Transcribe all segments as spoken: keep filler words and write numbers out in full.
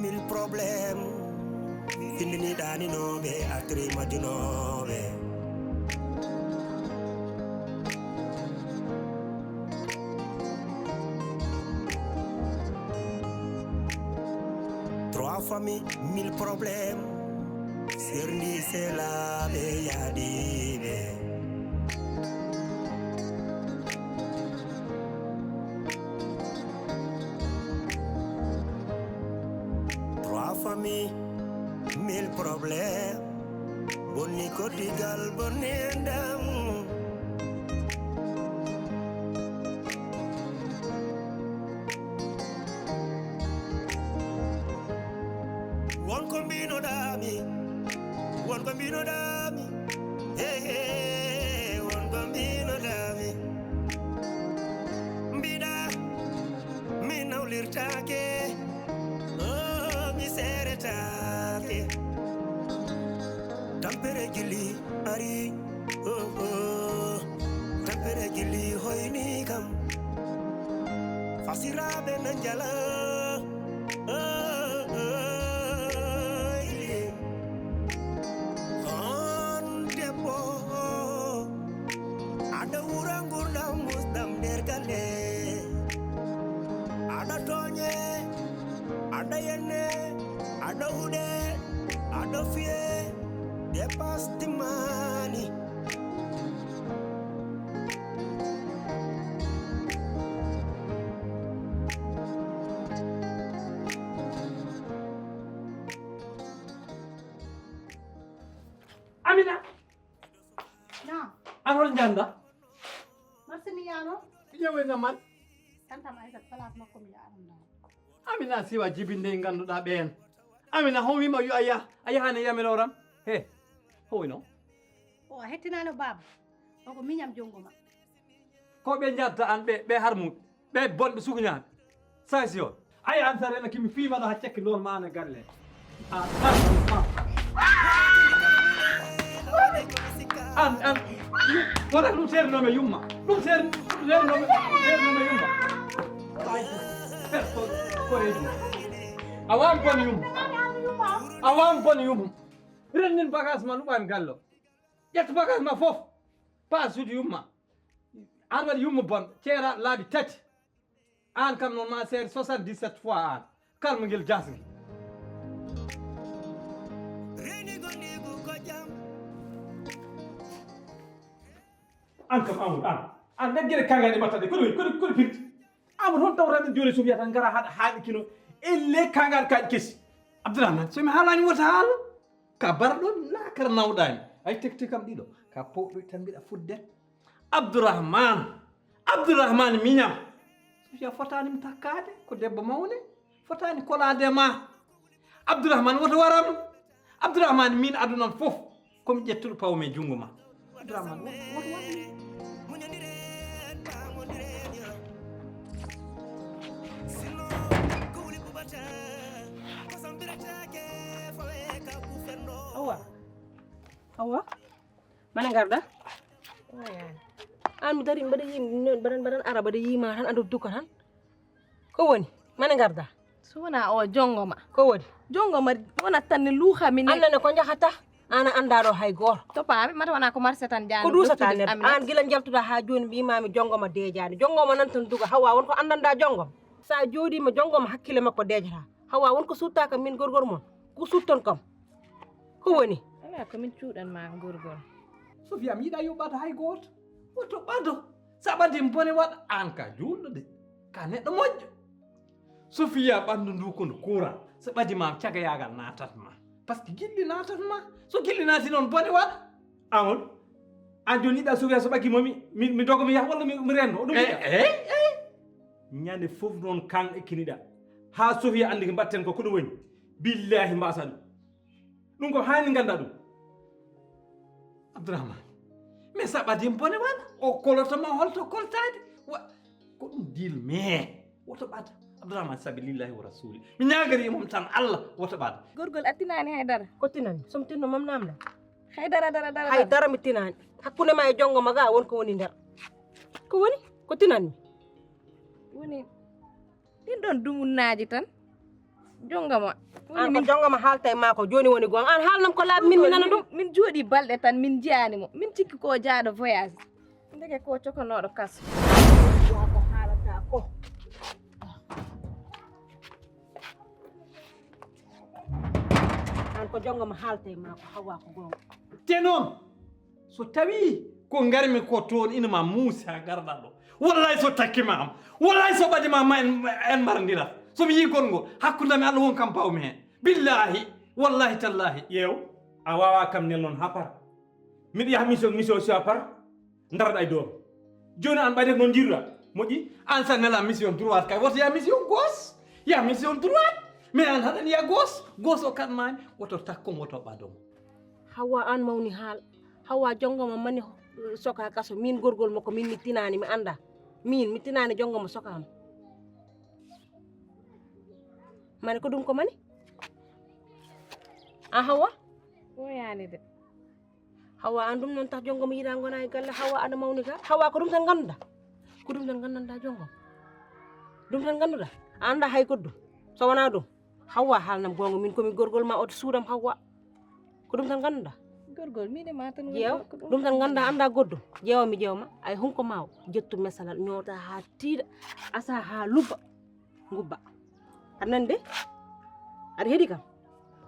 Mille problèmes. Findini ɗaninooɓe, atri majjunooɓe. Trois familles, mille problèmes. Serndi selaaɓe yaadiiɓe. Trois familles, mille problèmes. Bonni koddigal, bonni enɗam. Won ko mbinoɗaami, won ko mbinoɗaami, he, he, won ko mbinoɗaami. Mbiɗa, mi nawlirtaake, oh, mi seeretaake. Tampere jilli ari, oh, oh. Tampere jilli hoyni kam. Fasiraaɓe na njala, oh, oh, oh. On debbo, aɗa wura ngurdam musɗam nder galle. Aɗa tooñe, aɗa yenne, aɗa huɗe, aɗa fiye, dépasse timmaani. Amina. Naam. An hol njanda? Marché mi yaano. Yewe na man. Tantam Aysat place makko mi yaano. Amina siwa jibinde e ngannduɗaa ɓeen. Amina hon wima yo a yah, a yahani yamiroram. He, hoyno. O a hettinaano baaba. O ko miñam jonngo ma. Ko ɓe njatta an ɓe, ɓe harmuɓe. Ɓe bonɓe sukuñaaɓe. Saay si on. Ay an sa rena kimi fiima ɗo ha cekki lool maana galle. An an. Wala ɗum seernooɓe yumma. Ɗum seernooɓe yumma. Ay. Koreeji. A waan bon yumma. A waan bon yumma. Rennin bagage ma luɓan gallo. Ƴetta bagage ma fof. Paas suudu yumma. An waɗi yumma bon. Ceera laabi tati. An kam noon ma seeri soixante-dix-sept fois an. Kalmagel jasnge. An kam Amadou an. An daggere kangal e battade kono kono kono pirti. Amadou hon tawta min joni Sofia tan ngara hada haali kino. Elle kangal kaji kesi. Abdourahmane so mi haalani wota haala. Ka barɗo na kar nawɗani. Ay tekte kam ɗiɗo. Ka poɗɗo tan mbiɗa fudde. Abdourahmane. Abdourahmane miñam. Sofia fotani mi takkaade ko debbo mawne. Fotani kolaade ma. Abdourahmane woto waram. Abdourahmane min adunam fof. Komi ƴettuɗo pawmi e junngo ma. Abdourahmane woto woto waram. Awa. Awa. Mane ngarda? An mi dari mbaɗa yim mbaɗa mbaɗa ara mbaɗa yima tan ando duka tan. Ko woni? Mane ngarda? So wona o jongo ma. Ko woni? Jongo ma wona tan ne luuha min. Annane ko njahata? Ana anda ɗo hay goto. To paami mata wona ko marché tan jaani. Ko dusata nder an gila jaltuda ha joni mbimami jongo ma dejani. Jongo ma nan tan duga hawa won ko andanda jongo ma. Sa jodi ma jongo ma hakkile makko dejata. Hawa won ko suttaka min gorgor mon. Ko sutton kam. Ko woni? Ala ko min cuuɗan ma gorgol. Sofia mi yiɗa yo ɓado hay gooto. Woto ɓado. Sa ɓadi bone waɗa an ka juulɗo de. Ka neɗɗo moƴƴo. Sofia ɓandu ndu ko ndu kuuran. So ɓadi ma cagayagal natat ma. Parce que gilli natat ma. So gilli nati noon bone waɗa. Amol. An joni yiɗa Sofia so ɓagi mo mi mi dogo mi yaha walla mi rendo. Ɗum yiɗa. Ey ey. Ñande fof noon kan ekkiniɗa. Ha Sofia andi ko mbatten ko ko ɗum woni. Billahi mbasa ɗum. Ɗum ko hani ganda ɗum. Abdourahmane. Mais sa ɓadi bone wala o kolotoma holto koltade. Wa ko ɗum dil mais woto ɓada. Abdourahmane sabilillahi wa rasuli mi ñagari e mom tan Allah woto ɓada. Gorgol a tinani haydara. Ko tinani somi tinno mom namda. Haydara dara dara. Haydara mi tinani. Hakkunde ma e jongo ma ga won ko woni nder. Ko woni? Ko tinanmi. Woni ɗin ɗon dumunnaaji tan. Jongama. An ko jongama haalta e maa ko jooni woni goonga. An haalnam ko laaɓi min mi nana ɗum. Min jooɗii balɗe tan min njiyaani mo. Min cikki ko jaaɗo voyage. Ndeke ko cokanooɗo kaso. Wa ko haalata ko. An ko jongama haalta e maa ko Hawa ko goonga. Te noon. So tawii ko ngarmi ko toon ina ma muusi haa ngarɗaa ɗo. Wallaay so takkima am. Wallaay so ɓadima ma en, en mardirat. So mi yii gonngol hakkunde am e Allah won kam mbawmi heen. Billaahi, wallaahi tallaahi. Ƴeew, a waawaa kam nel noon haa par. Miɗo yaha mission, mission si a par. Ndarat ay doom. Jooni an ɓayde noon njiruɗaa. Moƴƴi, an sa nela mission droite kay. Woto yaha mission gauche. Yaha mission droite. Mais an haɗan yaha gauche. Gauche o kan maani. Woto takko, woto ɓadon. Hawa an mawni haal. Hawa jongoma mani soka kaso. Min gorgol makko min mi tinani mi anda. Min mi tinani jongoma soka am. Mani ko ɗum ko mani? A Hawa? Woyaani de. Hawa an ɗum noon tax jongoma yiɗa gona e galle. Hawa aɗa mawni ga. Hawa ko ɗum tan ganduɗa. Ko ɗum tan gandanɗa jongoma. Ɗum tan ganduɗa. A anda hay goɗɗum. So wona ɗum. Hawa haalnam goonga min komi gorgol ma oto suudam Hawa. Ko ɗum tan ganduɗa. Gorgol min e ma tan woni. Ƴeew. Ɗum tan ganda anda goɗɗum. Ƴeewa mi ƴeewma ay hunko ma o jettu mesalal ñoota ha tiiɗa asa ha lubba ngubba. Aɗa nani de? Aɗa heɗi kam?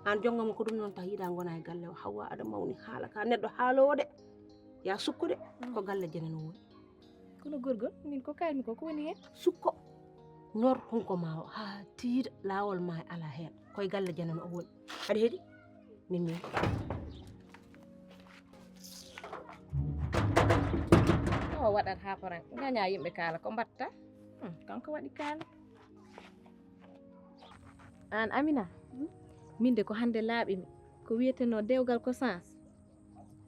An jongoma ko ɗum noon tax yiɗa gona e galle o. Hawa aɗa mawni haala ka neɗɗo haalowo de. Ya sukko de. Ko galle jenen o woni. Kono gorgol min ko kalmi ko ko woni heen? Sukko ñor hunko ma o haa tiiɗa laawol ma e alaa heen. Koye galle janan o woni. Aɗa heɗi? Min min. Ko waɗat haa poran gaña yimɓe kaala ko mbatta. Hmm, kanko waɗi kaala. Aan Amina, min de ko hannde laaɓi mi ko wiyetenoo dewgal ko sans.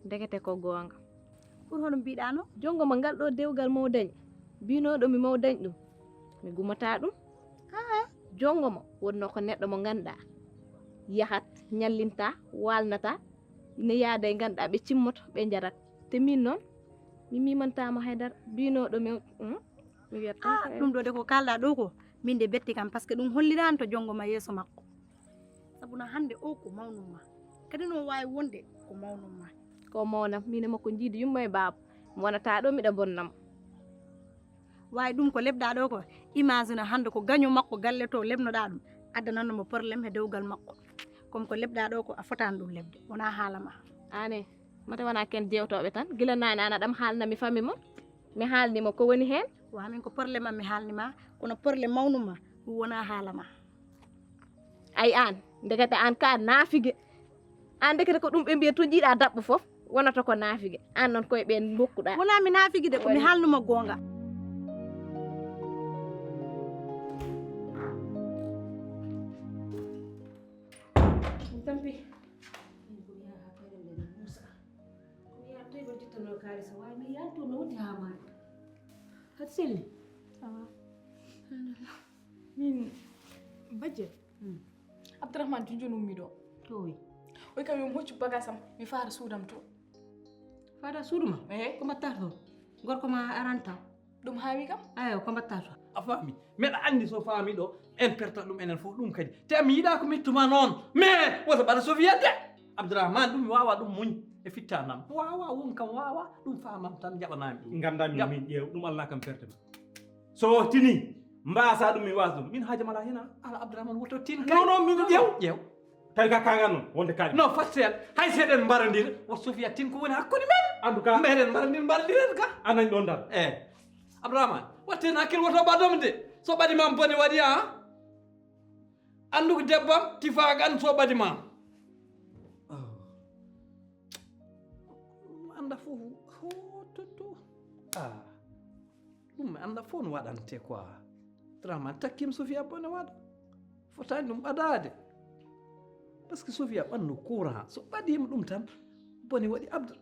Ndekete ko goonga. Pour hono mbiɗano? Jongo ma ngal ɗo dewgal mo dañi. Binoɗo mi mo dañ ɗum. Mi gumata ɗum. Haa jongo ma wonno ko neɗɗo mo ganduɗa. Yahat, ñallinta, walnata. Ina yaada e ganduɗa ɓe cimmoto, ɓe jarat. Te min noon, mi mimantama haydara. Binoɗo mi, hmm? Mi wiyata ah, ko e ɗum ɗo de ko kalɗa ɗo ko. Min de betti kam, parce que ɗum hollirani to jongo ma yeeso makko. Sabu no hannde o ko mawnum ma. Kadi no waawi wonde ko mawnum ma. Ko mawnam, min e makko njiidi yumma e baaba. Mi wonata ɗo miɗa bonnamo. Waawi ɗum ko leɓɗa ɗo ko. Imagine hannde ko gaño makko galle to leɓnoɗa ɗum. Addananno mo problème he dewgal makko. Comme ko leɓɗa ɗo ko a fotani ɗum leɓde. Wona haala ma. Ane, mate wona ken jewtoɓe tan. Gila nane ana ɗam haalna mi fami mon. Mi haalni mo ko woni heen. Wa min ko problème am mi haalni ma. Kono problème mawnum ma. Ɗum wona haala ma. Ay aan, ndekete aan ka naafige. Aan ndekete ko ɗum ɓe mbiya to jiiɗa daɓɓo fof, wonata ko naafige. Aan noon koye ɓeen mbokkuɗa. Wona mi naafigi de, ko mi haalnuma goonga. Ɗum tampi. Min ko mi yaha haa kayre nde mi muusa. Ko mi yaha toy ko jittanoo kaalis, waawi mi yaha toon no woni haa maani. Hati selli. Awa. Min bajje. Hmm. Abdourahmane Junjun ummi ɗo. To wi. Oy kam yo mi hoccu bagasam, mi faara suudam to. Faara suudu ma? Eh. Ko mbatta to? Gorko ma aranta. Ɗum haawi kam? Ayo, ko mbatta to? A faami? Meɗa anndi so faami ɗo, en perta ɗum enen fof ɗum kadi. Te mi yiɗa ko mettuma noon. Mais wota mbaɗa Sofiya de. Abdourahmane ɗum mi wawa ɗum muñ. E fittanam. Wawa won kam wawa, ɗum famam tan jaɓanami ɗum. Gandami min ƴeew, ɗum alna kam perte ma. So tini, mbasa ɗum mi wasa ɗum. Min haajam ala hena, ala Abdourahmane woto tin kay. Non, non, min ƴeew, ƴeew. Tawi ka kaga non, wonde kaga. Non, fastel, hay seɗen mbarandir, o Sofiya tin ko woni hakkude men. En tout cas, meɗen mbarandir, mbarandiren ka. Anan ɗon dal. Eh, Abdourahmane, watte na kel woto ɓadom de. So ɓadi ma bone waɗi ha. Andu ko debbam, tifagan so ɓadi ma. Oh. Anda fof, ho, to, to. Ah. Ɗum mi annda fof no waɗante quoi. Drama takkim Sofia bone waɗa. Fotani ɗum ɓadaade. Parce que Sofia ɓanno courant. So ɓadima ɗum tan, bone waɗi Abdou.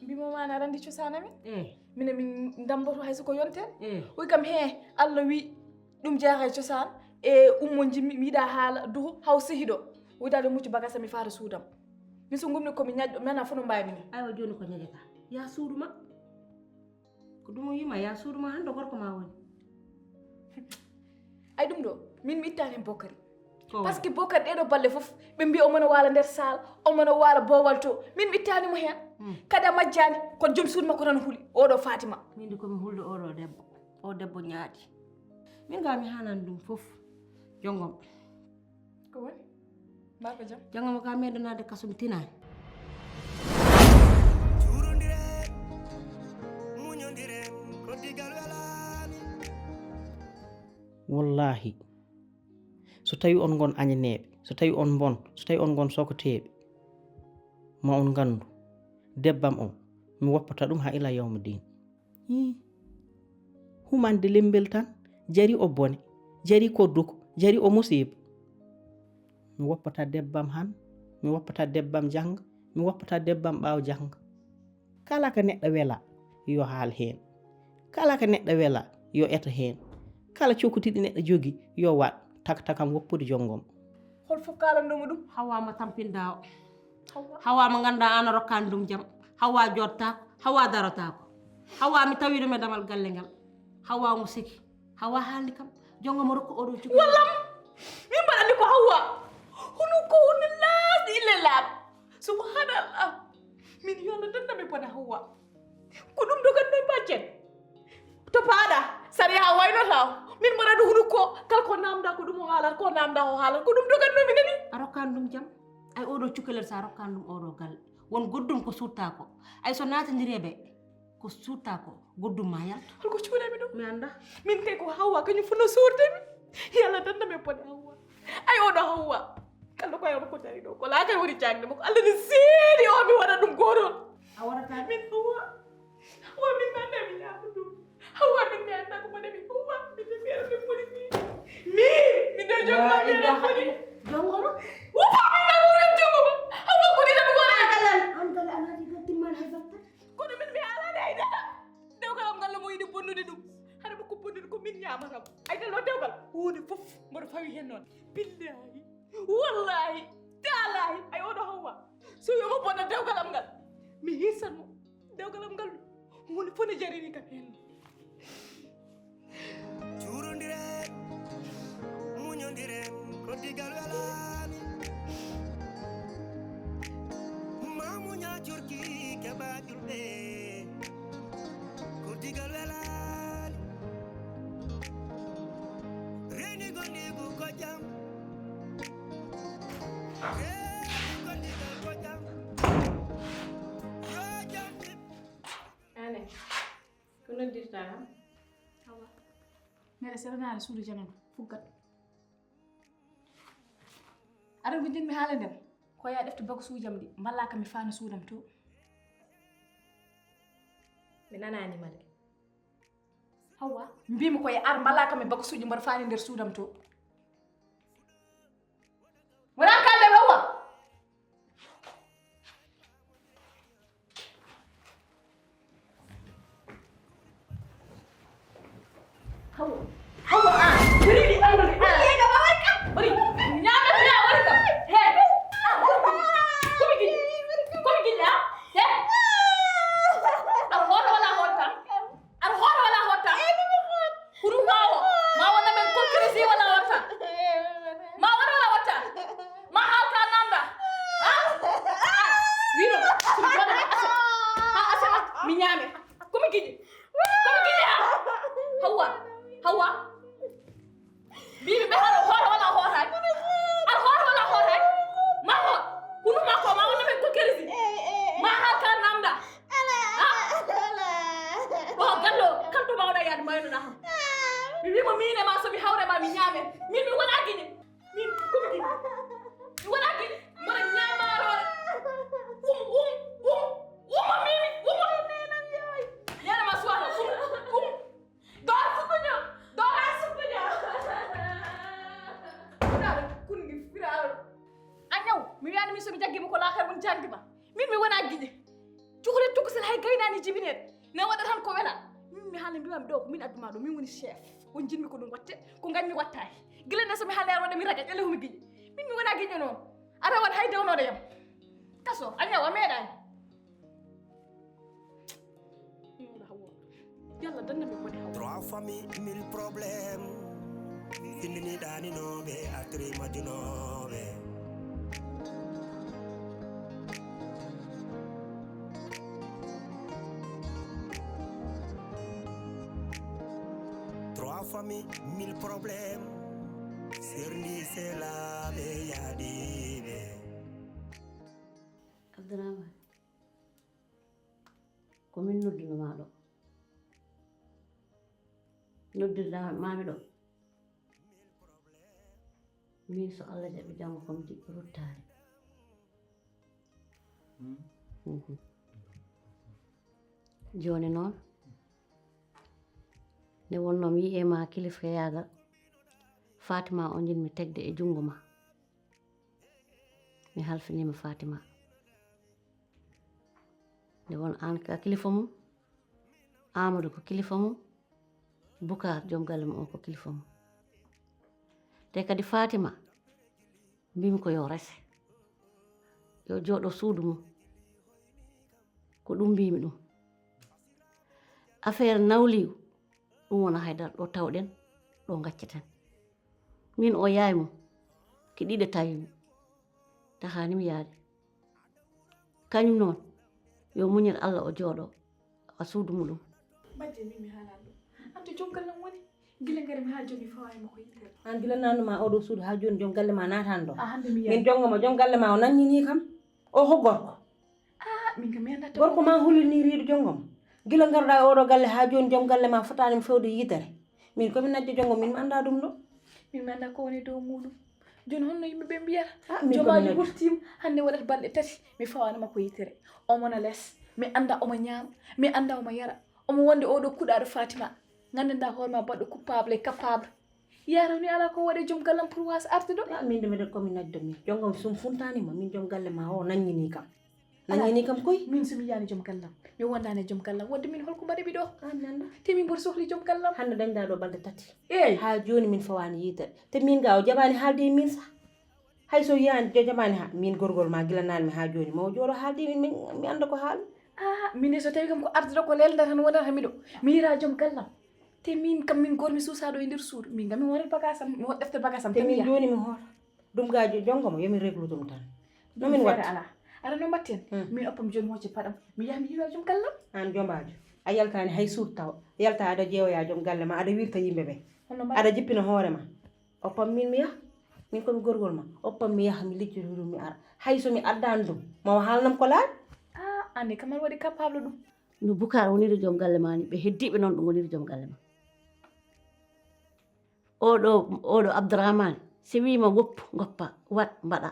Mbimo mana randi cosaan amin. Eh. Minen min ndamboto hay soko yonten. Eh. Wi kam he Allah wi ɗum jeexa e cosaan e ummo jimmi mi yiɗa haala duhu haw sehiɗo. Witade muccu bagasa mi faata suudam. Min so ngumni ko mi ñaƴɗo mi nana fof no mbawi mini. Aywa joni ko ñaƴata. Ya suudu ma. Ko ɗum o yima ya suudu ma hande gorko ma woni. Ay, ɗum ɗo, min mi ittaani hen Bokari. Ko waɗi? Parce que Bokari ɗee ɗoo balɗe fof, ɓe mbiya omo no waala nder saal, omo no waala boowal to. Min mi ittaani mo heen. Hmm. Kadi a majjaani, ko joom suudu makko tan huli, oo ɗoo Fatima. Min de ko mi hulɗo oo ɗoo debbo. Oo debbo ñaaɗi. Min ga mi haanani ɗum fof. Jongom. Ko woni? Mbaa ko jam? Janngo mo ka meeɗo naatde kaso mi tinaani. Juurondiren, muñondiren, ko digal welaani. Wallaahi, so tawi on ngon añaneeɓe, so tawi on mbon, so tawi on ngon sokoteeɓe, ma on nganndu, debbam o, mi woppata ɗum haa ila yawma diin. Hii. Humande lembel tan, jari o bone, jari ko doko, jari o musiba. Mi woppata debbam han, mi woppata debbam jannga, mi woppata debbam ɓaawo jannga. Kala ko neɗɗo wela, yo haal heen. Kala ko neɗɗo wela, yo eto heen. Kala cokkiti ɗi neɗɗo jogi, yo waɗ. Tak takam woppude jonngom. Hol fof kaalanɗo mo ɗum? Hawa mo tampinɗa o. Hawa. Hawa mo ngannduɗaa aan a rokkaani ɗum jam. Hawa jooɗtaako, Hawa darotaako. Hawa mi tawi ɗum e damal galle ngal. Hawa mo seki. Hawa haalni kam. Jonngom rokku oɗo cukalel. Wallam! Min mbaɗani ko Hawa. Hono ko woni laasɗi ille laaɓa. Subhanallah. Min yo Allah danndam e bone Hawa. Ko ɗum dogatnoo baccen. To paaɗa, sariya waynotaa. Min mbaɗa ɗum hono ko, kala ko naamndaa ko ɗum o haalata, ko naamndaa o haalata. Ko ɗum dogatnoo mi nani. A rokkaani ɗum jam. Ay, oɗo cukalel, so a rokkaani ɗum oɗo galle, won goɗɗum ko suuɗtaa ko. Ay, so naatindiri e ɓe, ko suuɗtaa ko, goɗɗum ma yaltu. Hol ko cuuɗami ɗum? Mi anndaa. Min kay ko Hawa, kañum fof no suuɗde mi. Yo Allah danndam e bone Hawa. Ay, oɗo Hawa. Kala ko yawno ko dari ɗo, ko laa kay woni jaŋde makko. Allah ne seedi o, mi waɗa ɗum gootol. A waɗataa? Min Hawa. Hawa, min mi anndaa mi ñaama ɗum. Hawa, min mi anndaa ko mbaɗa mi. Hawa, min mi anndaa ko mbaɗa mi. Min, min ɗo jongo mi aɗa foti. Jongo ma? Wufa, min ɗo wuren jongo ma. Hawa, ko ɗiɗa ɗum waɗa. An kala, an kala, an haɗi ko timman hay batta. Kono min mi haalaani hay dara. Dewgal am ngal mo yiɗi bonnude ɗum. Hara mo ko bonnude ko min ñaamata mo. Ay, dal o dewgal. Huunde fof mboɗo fawi heen noon. Billaahi. Wallaahi. Taalaahi. Ay, oɗo Hawa. So wiima bonna dewgal am ngal. Mi hisan mo. Dewgal am ngal. Huunde fof ne jarini kam heen. Juurondiren, muñondiren, ko digal welaani. Ma muña curki keɓa julɓe, ko digal welaani. Reeni gondigu ko jam. Reeni gondigal ko jam. Yo jam. Ane. Ko noddirta kam? Awa. Neɗɗo seranaade suudu janano, fuggat. Aɗa ko jiɗmi haalande ma? Ko ya ɗefte bakasuuji am ɗi, mballa kam mi faana suudam to. Mi nanaani ma de. Hawa, mbimi ko ya ar mballa kam e bakasuuji mboɗo faani nder suudam to. Wona kalde Hawa. Hawa, Hawa, a, woni ɗi ɓanngude, a. Woni, ñaame, woni, woni kam. He. Komi gili, komi gili, a. He. Aɗa hoota wala hoota? Aɗa hoota wala hoota? Hurum mawo, ma wona men kokkirisi wala hoota? Ma wona wala hoota? Ma haalka nanda. Ha? Wiro, sum jona ase. Ha ase, mi ñaame. Komi gili. Komi gili, ha? Hawa, Hawa. Mbiimi ɓe haɗa hoota wala hootaani? Aɗa hoota wala hootaani? Ma hoot. Hunu makko ma wonno ɓe kokkerisi. Ma haalka namda. Ha? Ɗo gallo, kam to mawɗa yaade mayno na ham. Mi wiimo miine ma so mi hawre ma mi ñaame. Min mi wona gine. Min ko mi gine. Mi wona gine. Mboɗo ñaama roore. Um, um, um. Uma mimi, uma. Yana ma suwana. Um, um. Dora sukuño, dora sukuño. Firaaro, kun ngi firaaro. A ñaw, mi wiyani min so mi jaggi mo ko laakar mun jangdi ma. Min mi wona giƴe. Cukalel tokosel hay gaynaani jibinede. Ne waɗa tan ko wela. Min mi haalni mbiwami ɗo ko min adduma ɗo, min woni chef. Ko jinmi ko ɗum watte, ko gañmi wattaaki. Gila nde so mi haalni aɗa waɗa mi raga, ƴelle ko mi giƴe. Min mi wona giƴe noon. A rewan hay dewnoɗo yam. Kaso, a ñaw, a meeɗaani. Yalla danna mi bone hawa. Trois familles, mille problèmes. Findini ɗaninooɓe, artiri majjunooɓe. Trois familles, mille problèmes. Serndi selaaɓe yaadiiɓe. Abdourahmane, ko min nodduno maa ɗo. Noddirɗaa maami ɗo. Min so Allah jaɓi janngo ko mi jiɗɗo ruttaade. Mhm. Jooni noon, nde wonnoo mi yi'ii ma kilifkeyaagal, Fatima o njiɗmi tegde e junngo ma. Mi halfiniima Fatima. Nde won aan ka kilifa mum, Amadou ko kilifa mum, Boucar joom galle mum o ko kilifa mum. Te kadi Fatima, mbimi ko yo rese, yo jooɗo suudu mum. Ko ɗum mbimi ɗum. Affaire nawliigu, ɗum wona haydara, ɗo tawɗen, ɗo ngacceten. Min o yaay mum, ko ɗiɗe tawimi. Tahaani mi yaade. Kañum noon, yo muñir Allah o jooɗo, a suudu muɗum. Bajje min mi haalan ɗum. Anto joom gallam woni. Gila ngari mi haa jooni fawaani ma ko yitere. An gila nanuma oɗo suudu haa jooni joom galle ma naatan ɗo. A hande mi yaade. Min jongo ma joom galle ma o nanñini kam. O ko gorko. Ah, min kam mi anndaa. Gorko ma hulini riidu jongo ma. Gila ngarɗa oɗo galle haa jooni joom galle ma fotaani mo fewde yitere. Min ko mi najjo jongo min mi anndaa ɗum ɗo. Min mi anndaa ko woni dow muɗum. Jooni honno yimɓe ɓe mbiyata? Ah, min ko mi najjo. Jomaaji wurtiima hannde waɗata balɗe tati mi fawaani ma ko yitere. Omo na les. Mi anndaa omo ñaama. Mi anndaa omo yara. Omo wonde oɗo kuɗaaɗo Fatima. Nganndanɗaa hoore ma baɗɗo coupable e capable. Yaraw ni alaa ko waɗe joom gallam pour waasa arde ɗo. Ah, min de mbeɗa ko mi najjo min. Jongo sum funtaani ma min joom galle ma o nanñini kam. Nanñini kam koy. Min so mi yiyaani joom gallam, mi wondaani e joom gallam, wadde min holko mbaɗi mi ɗo? An nanda. Te min mboɗo sohli joom gallam. Hannde dañɗa ɗo balɗe tati. Eey. Haa jooni min fawaani yitere. Te min ga o jaɓaani haalde e min sah. Hay so yiyaani jo jaɓaani ha min gorgol ma gila naanmi haa jooni ma o jooɗo haalde e min mi annda ko haali. Ah, min de so tawi kam ko arde ɗo ko lelda tan wonata mi ɗo. Mi yiɗa joom gallam. Te min kam min gormi suusa ɗo e nder suudu. Min kam mi wonat bagasam, mi wonat defte bagasam. Te min jooni mi hoota. Ɗum ga jongo mo yo min reglu ɗum tan. No min watta? Ala. Aɗa no mbatten? Hmm. Min oppam jooni mi hocce paɗam. Mi yaha mi yiwa joom gallam. An jombaajo. A yaltaani hay suudu taw. Yalta aɗa jeewoya joom galle ma, aɗa wirta yimɓe ɓe. Honno mbaɗa? Aɗa jippina hoore ma. Oppam min mi yaha. Min ko mi gorgol ma. Oppam mi yaha mi lijjoto ɗum mi ara. Hay so mi addaani ɗum. Ma o haalnam ko laaɓi. Ah, an de kam aɗa waɗi capable ɗum. No Boucar woniri joom galle ma ni, ɓe heddiiɓe noon ɗum woniri joom galle ma. Oɗo, oɗo Abdourahmane, si wiima woppu, goppa, waɗ, mbaɗa.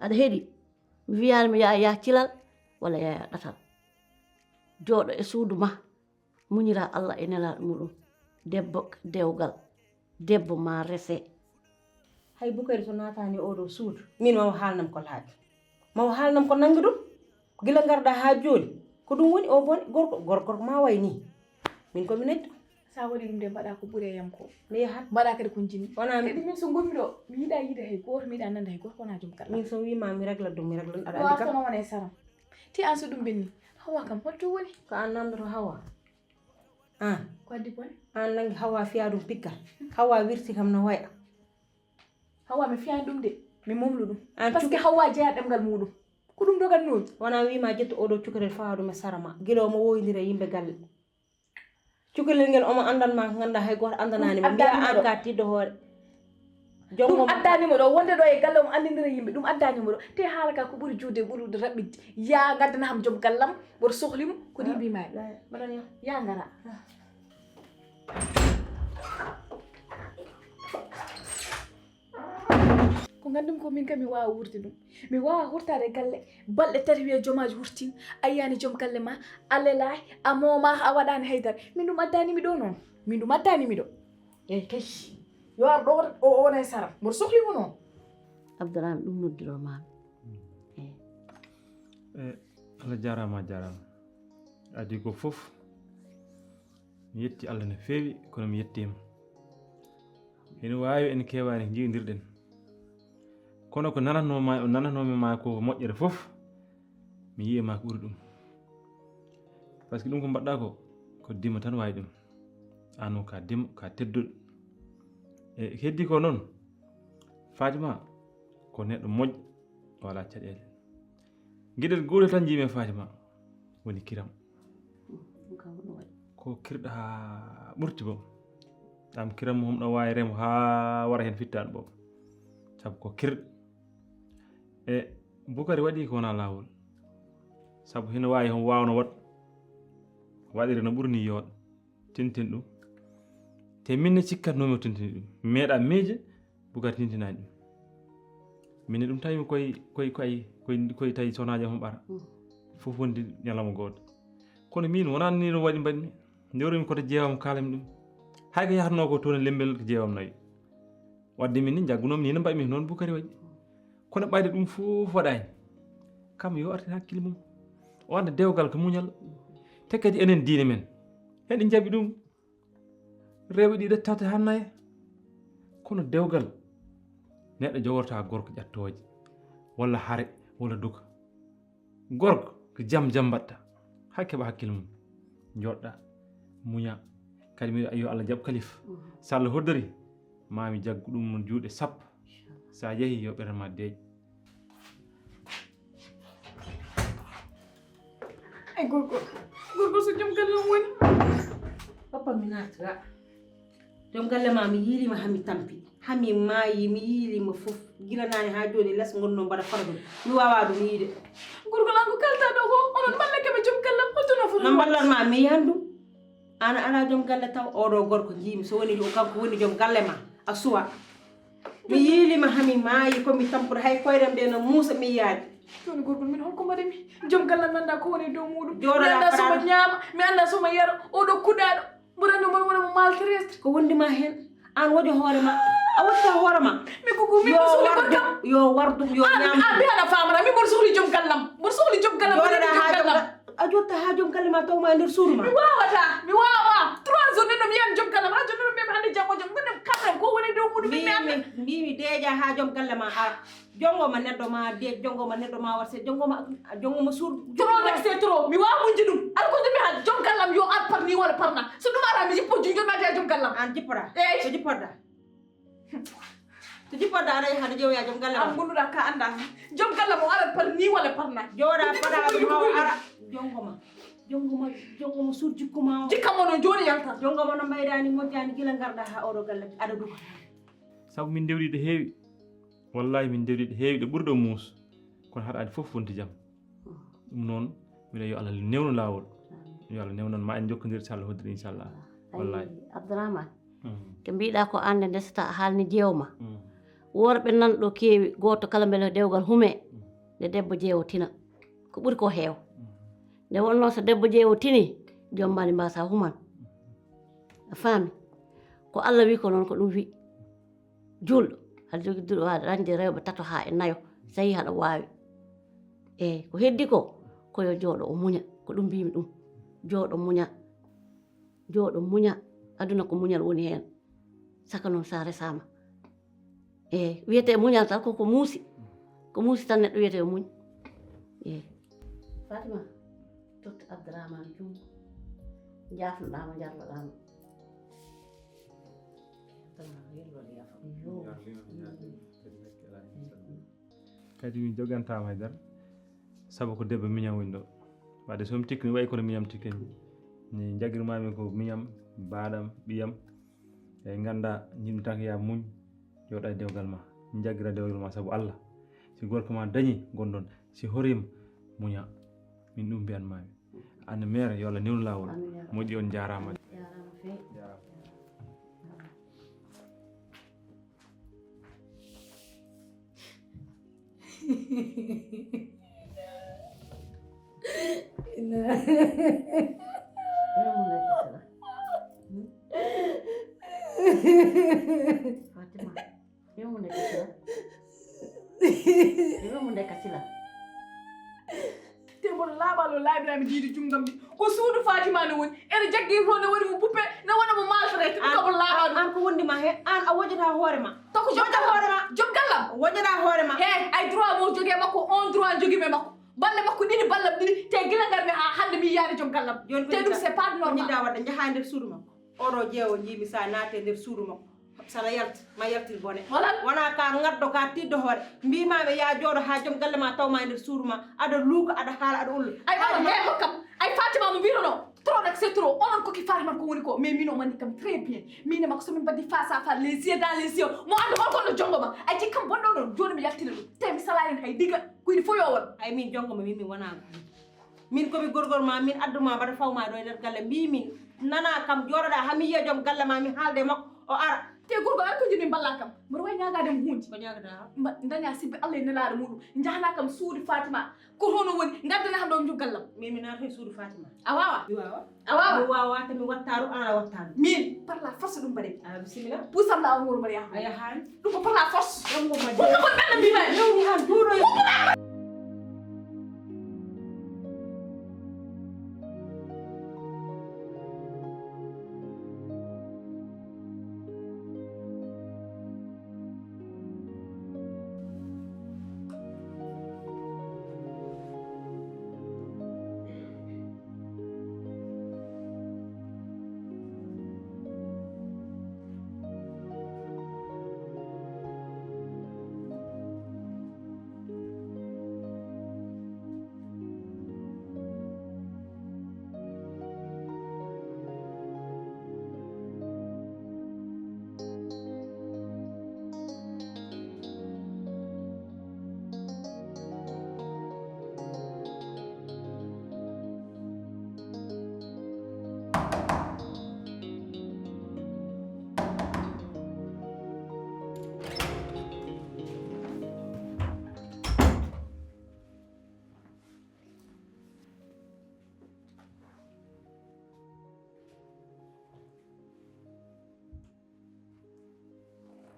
Aɗa heɗi? Mi wiyaani mi yaa, yaa cilal, walla yaa ɗatal. Jooɗo e suudu ma, muñira Allah e nelaaɗo muɗum. Debbo dewgal, debbo ma rese. Hay Bukari so naataani oɗo suudu, min ma o haalnam ko laaɓi. Ma o haalnam ko nanngi ɗum. Gila ngarɗa haa jooni, ko ɗum woni o bone, gorko, gorko, gorko ma way ni. Min ko mi neɗɗo. Sa waɗi ɗum de mbaɗa ko ɓuri e yam ko. Mi yahat. Mbaɗa kadi ko jinmi. Wona mi. Kadi min so ngonmi ɗo, mi yiɗa yiide hay gooto, mi yiɗa nande hay gooto, wona joom kala. Min so wima mi regla ɗum, mi regla ɗum, aɗa andi kam. Ɗo wona e saram. Ti an so ɗum ɓenni, Hawa kam, holto woni? Ko an namdoto Hawa? An. Ko addi bone? An nangi Hawa fiya ɗum piggal. Hawa wirti kam no waya. Hawa mi fiyaani ɗum de, mi momlu ɗum. An parce que cuka- Hawa jeya ɗemngal muɗum. Ko ɗum dogan noon. Wona wima ƴettu oɗo cukalel fawa ɗum e sara ma. Gila omo woyndira yimɓe galle. Cukalel ngel omo anndan ma, ngannda hay gooto anndanaani mo. Mbiya an ka tiɗɗo hoore. Jongo ɗum addaani mo ɗo, wonde ɗo e galle omo anndindira yimɓe, ɗum addaani mo ɗo. Te haala ka ko ɓuri juude, ɓuri raɓɓiɗde. Ya ngaddana ham joom gallam, mboɗo sohli mo, ko ɗi mbi maani. Mbaɗan yo. Ya ngara. Ko ngandumi ko min kam mi wawa wuurde ɗum. Mi wawa hurtade galle balɗe tati wiya jomaji wurtin, a yiyani joom galle ma, a lelaki, a momaka, a waɗani haydara. Min ɗum addani mi ɗo noon. Min ɗum addani mi ɗo. Eyyi kay. Yo ar ɗo o wona e saram. Mboɗo sohli mo noon. Abdourahmane ɗum noddiroma. Eyyi. Eh, Allah jarama, jarama. Adi ko fof. Mi yetti Allah no feewi, kono mi yettima. Ene waawi en keewaani njiidirɗen. Kono ko nanatnoo ma, nanatnoomi ma ko moƴƴere fof, mi yi'ii ma ko ɓuri ɗum. Parce que ɗum ko mbaɗɗa ko, ko dima tan waawi ɗum. Aan o ka dimo, ka tedduɗo. E heddi ko noon, Fatima ko neɗɗo moƴƴo, o alaa caɗeele. Geɗel gootel tan njiimi e Fatima, woni kiram. Ko kirɗo haa ɓurti boom. Ɗam kiram mo homɗo waawi remo haa wara heen fittaandu boom. Sabu ko kirɗo. E Bukari waɗi ko wonaa laawol. Sabu hino waawi hon waawno waɗ. Waɗiri no ɓuri ni yooɗ. Tintin ɗum. Te min ne cikkatnoomi o tintini ɗum. Mi meeɗa miije, Bukari tintinaani ɗum. Min ne ɗum tawi mi koye, koye, koye, koye, koye tawi sohnaaji am ɓara. Mm. Fof wondi ñalawma gooto. Kono min wonaa ni no waɗi mbaɗmi. Ndewrumi koto jeewam kaalami ɗum. Hay ko yahatnoo ko toon e lembel ko jeewam nawi. Wadde min ni njaggunoomi ni no mbaɗmi noon Bukari waɗi. Kono ɓayde ɗum fof waɗaani. Kam yo artir hakkille mum. O annda dewgal ko muñal. Te kadi enen diine men. Eɗen njaɓi ɗum. Rewɓe ɗiɗo tata hannaya. Kono dewgal. Neɗɗo jogorta gorko ƴattooje. Walla hare, walla duka. Gorko ko jam jam mbaɗta. Haa keɓa hakkille mum. Njoɗɗa, muña. Kadi mi yo Allah jaɓ kalifa. Mhm. So Allah hoddori, ma mi jaggu ɗum juuɗe sappo. Inchallah. Sa yehi yo ɓernde ma deeƴ. Ay gorko, gorko so jom galle on woni. Papa mi naatira. Jom galle ma mi yiilima hami tampi. Hami maayi mi yiilima fof. Gila naane haa jooni les ngonno mbaɗa fara ɗum. Mi wawa ɗum yiide. Gorko lan ko kalta ɗo ko onon malla keɓe jom galle am holto no foti. No mballan ma mi yiyan ɗum. An ala jom galle taw oɗo gorko jiimi so woni ɗum kanko woni jom galle ma. A suwa. Mi yiilima hami maayi ko mi tampude hay koyɗam ɗe no muusa mi yaadi. Jooni gorko min holko mbaɗi mi? Jom galle mi annda ko woni dow muɗum. Mi annda so mo ñaama, mi annda so mo yara. Oɗo kuɗaɗo. Mboɗo anndi mboɗo waɗa mo maltraité. Ko wondi ma heen? Aan wojo hoore ma. A wojjata hoore ma. Mi ko ko min mboɗo sohli gorkam. Yo wardu, yo ñaam. Aan mbi hana famana. Min mboɗo sohli jom gallam. Mboɗo sohli jom gallam. Jooɗoɗa haa jom gallam. A jotta haa jom galle ma taw ma e nder suudu ma. Mi waawata. Mi waawaa. Trois jours ni no mi yiyan jom gallam. Haa jom mi hannde janngo jom. Mboɗo kam ko woni dow muɗum mi annda. Mbimi deeƴa haa jom galle ma ara. Jongoma neɗɗo ma de jongoma neɗɗo ma warse jongoma jongoma suur. Trop nag c'est trop mi wawa muñde ɗum. Ar ko jami ha jom gallam yo ar par ni wala par na so ɗum ara mi jippo junjol ma de jom gallam. An jippora. Eyyi. Ko jipporɗa? Ko jipporɗa ara hade jewoya jom gallam. An gonnuɗa ka anda jom gallam o arat par ni wala par na. Jowoɗa paɗa ɗum hawa ara. Jongoma jongoma jongoma suur jikkuma o. Jikka mo no joni yalta. Jongoma no mbaydani moƴƴani gila garɗa ha oɗo galle aɗa duka. Sabu min ndewri ɗo heewi. Wallahi min ndewri ɗo heewi ɗo ɓuri ɗo muus. Kono haɗaani fof wonti jam. Ɗum noon mbiɗa yo Allah newnu laawol. Yo Allah newnan ma en jokkondir so Allah hoddiri inchallah. Wallahi. Abdourahmane. Ko mbiɗa ko annde ndesata a haalni jeewo ma. Worɓe nan ɗo keewi gooto kala mbele dewgal hume. Nde debbo jeewo tina ko ɓuri ko heew. Nde wonno so debbo jeewo tini jombani mbasa human. A faami? Ko Allah wi ko noon ko ɗum wi. Julɗo aɗa jogi droit dañde rewɓe tato haa e nayo so tawi haɗa waawi. Eyi ko heddi ko ko yo jooɗo o muña. Ko ɗum mbimi ɗum. Jooɗo muña. Jooɗo muña. Aduna ko muñal woni heen. Saka noon sa resama. Eyi wiyete muñal tan koko muusi. Ko muusi tan neɗɗo wiyete yo muñ. Eyi. Fatima totti Abdourahmane junngo. Jaafnoɗama jarloɗama. Kadi min jogantama haydara. Sabu ko debbo miñam woni ɗo. Wadde somi tikki mi wayi kono miñam tikki mi. Ni jagirmami ko miñam baɗam ɓiyam. Eyi ganda jiɗmi tan ko ya muñ. Joɗa e dewgal ma. Jagira dewgal ma sabu Allah. Si gorko ma dañi gondon si horima. Muña. Min ɗum mbiyanmami. Anne mere yo Allah newnu lawol. Moƴƴi on jarama. Fatima. Yo mo ndeka sila. Yo mo ndeka sila. Te mboɗo laaɓa lo laaɓirami diidi junngam ɗi ko suudu Fatima ne woni ene jaggi to ne waɗi mo buppe ne waɗa mo maltraité ɗum kabo laaɓa ɗum. An ko wondi ma he an a wojata hoore ma. Tako jom hoore ma. Jom gallam wojata hoore ma. He ay droit mo jogi e makko on droit jogi me makko balle makko ɗiɗi ballam ɗiɗi te gila ngar mi ha hande mi yaani jom gallam. Te ɗum c'est pas normal. Wadde jaha e nder suudu makko. Oɗo jeewo njiimi sa naate nder suudu makko. Sana yalta, ma yaltir bone. Wala. Wona ka ngaddo ka tiddo hoore. Mbimaɓe ya jooɗo ha joom galle ma tawma e nder suudu ma. Aɗa luuka, aɗa haala, aɗa ulla. Ay, onon, he, hokkam. Ay, Fatima mo mbiruno. Trop rek, c'est trop. Onon ko ki Fatima ko woni ko. Mais min o mandi kam très bien. Min e makko so min mbaddi face à face, les yeux dans les yeux. Mo andi hol kono jongo ma. Ay, jikkam bonɗo ɗon. Joni mi yaltina ɗum. Te mi sala hen hay diga. Kuydi fo yo won. Ay, min jongo ma, min mi wona. Min komi gorgol ma, min addu ma mbaɗa faw ma ɗo e nder galle. Mbi min, nana kam jooɗoɗa ha mi yiya joom galle ma, mi haalde makko, o ara. Te gorko ar ko joni mballa kam. Mboɗo wawi ñaagade mo hunde. Ko ñaagata? Mba-, daña sibbi Allah e nelaaɗo muɗum. Njahana kam suudu Fatima. Ko hono woni? Ngaddana kam ɗo njuggal lam. Min mi naata e suudu Fatima. A wawa? Mi wawa. A wawa? Mi wawa, te mi wattaru, an a wattaru. Min, par la force ɗum mbaɗen. A, bisimilla. Puusam lawol ngol mbaɗa yaha. A yahan. Ɗum ko par la force. Ɗum ko majje. Ɗum ko ɓen no mbima. Yewni han duuɗo.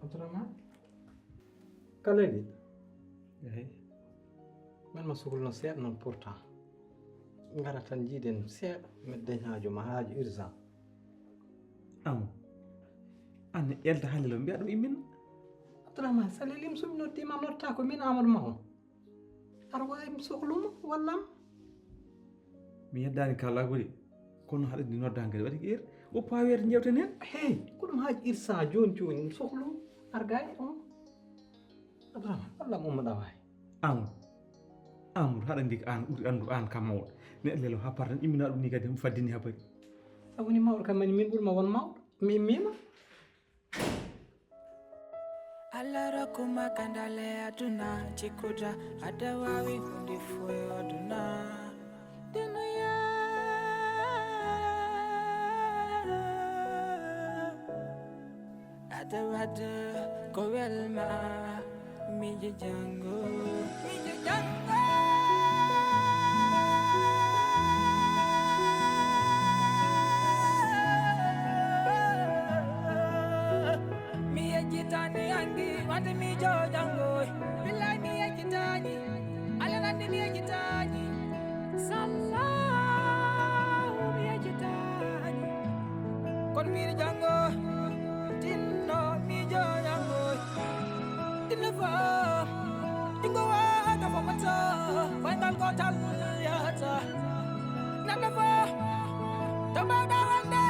Abdourahmane? Kalel? Eyi. Min ma sukluno seeɗa noon pourtant. Ngara tan njiiden seeɗa, mbeɗa dañi haaju ma, haaju urgent. Amadou, aan ne elda haalel o mbiya ɗum immin. Abdourahmane, Salilim so mi noddi ma, noddata ko min Amadou ma o. Aɗa waawi mi sohluma, wallam? Mi yeddaani kaalaagu de, kono haɗa anndi noddaangal waɗi ko heure. Woppa weerde njeewten heen. Hey, ko ɗum haaju urgent jooni jooni, mi sohluma. Ar gaay, on. Abdourahmane, wallam ummoɗaa waay. Amadou. Amadou, haɗa anndi ko aan ɓuri anndu aan kam mawɗo. Neɗɗo lelo haa par tan immina ɗum ni kadi mi faddini habari. Sabu ni mawɗo kam mani min ɓuri ma won mawɗo. Mi immiima. Allah rokku ma gandal e aduna, jikkuda aɗa waawi huunde fof e aduna. Dunuya, aɗa waɗa ko welma, miijo janngo, miijo janngo. Mi yejjitaani hanki wonde miijo janngo. Billaay mi yejjitaani. Alla anndi mi yejjitaani. Sallahu mi yejjitaani. Kono miijo janngo. Tinno miijo janngo. Tinno fof. Junngo wooto fof ɓadto. Koyngal gootal yahata. Neɗɗo fof. To mbaawɗaa wonde.